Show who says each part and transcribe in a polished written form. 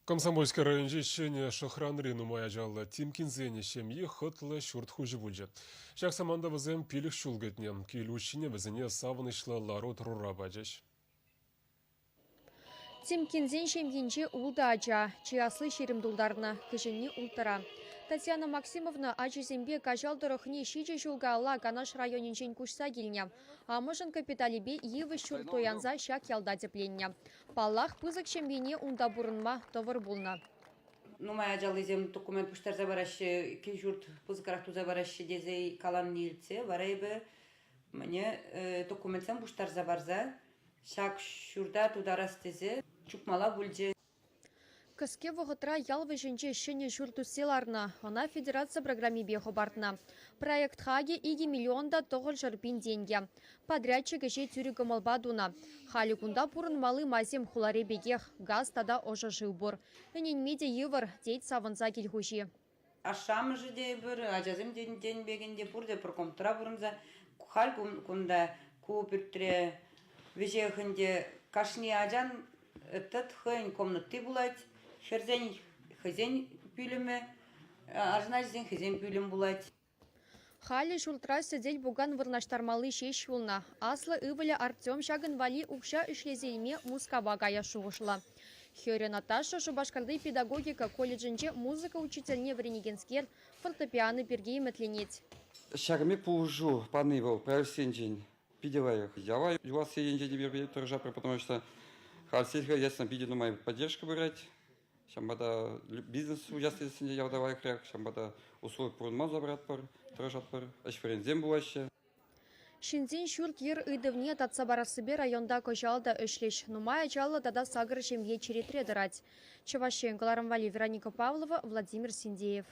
Speaker 1: Комсомольски районӗнчи Ҫӗнӗ Шӑхранри нумай ачаллӑ Тимкинсен ҫемйи хӑтлӑ ҫурт хуҫи пулчӗ. Ҫак саманта вӗсем 5 ҫул кӗтнӗ. Кил уҫҫине вӗсене савӑнӑҫлӑ лару-тӑрура пачӗҫ.
Speaker 2: Тимкинсен ҫемйинче ултӑ ача. Чи асли 20 тултарнӑ, кӗҫӗнни улттӑра. Татьяна Максимовна ачисемпе Каҫал тӑрӑхне ҫичӗ ҫул каялла Канаш районӗнчен куҫса килнӗ. Амӑшӗн капиталӗпе йывӑҫ ҫурт туянса ҫак ялта тӗпленнӗ. Паллах, пысӑк ҫемьене унта пурӑнма тӑвӑр пулнӑ.
Speaker 3: Нумай ачаллисем документ пуҫтарса параҫҫӗ, кил-ҫурт пысӑкрах туса параҫҫӗ тесе каланине илтсе вара эпӗ мӗне документсем пуҫтарса парса ҫак ҫурта тутарас тесе чупмалла пулчӗ.
Speaker 2: Кӗске вӑхӑтра ял вӗҫӗнче ҫӗнӗ ҫурт ӳссе ларнӑ. Ӑна федераци программипе хӑпартнӑ. Проект хакӗ 2 миллион та 900 пин тенкӗ. Подрядчик ӗҫе тӳрӗ кӑмӑлпа тунӑ. Халӗ кунта пурӑнмалли майсем хулари пекех, газ тата ӑшӑ шыв пур. Ӗненме те йывӑр, тет савӑнса кил хуҫи.
Speaker 3: Ашшӗ-амӑшӗ те эпир, ачасем те тенӗ пек ӗнтӗ пурте пӗр комнатӑра пурӑнса. Халь кунта ку пӳртре веҫех ӗнтӗ кашни ачан тӑт хӑйӗн комнати пулать, хӗрсен хӑйсен пӳлӗмӗ, арҫын ачасен хӑйсен пӳлӗм пулать.
Speaker 2: Халӗ ҫуртра сӗтел-пукан вырнаҫтармалли ҫеҫ юлнӑ. Аслӑ ывӑлӗ Артем ҫакӑн валли укҫа ӗҫлесе илме Мускава каяс шухӑшлӑ. Хӗрӗ Наташа Шупашкарти педагогика колледжӗнче музыка учительне вӗренекенскер фортепиано пирки ӗмӗтленет.
Speaker 4: Ҫакӑн пек пулӑшу пани вӑл профессинчен питӗ лайӑх. Яла юласси енчен эпир тӑрӑшатпӑр, потому что халь сельхозяйствӑн питӗ нумай поддержка пырать. Ҫавӑнпа та бизнес участникӗсенче ялта лайӑхрах, ҫавӑнпа та услови пурӑнма тавӑратпӑр, тӑрӑшатпӑр, ӗҫ вырӑнсем пулаҫҫӗ.
Speaker 2: Ҫынсен ҫурт-йӗр ыйтӑвне татса парассипе районта кӑҫал та ӗҫлӗҫ. Нумай ачаллӑ тата сакӑр ҫемье черетре тӑрать. Чӑваш Ен кӑларӑм валли Вероника Павлова, Владимир Синдеев.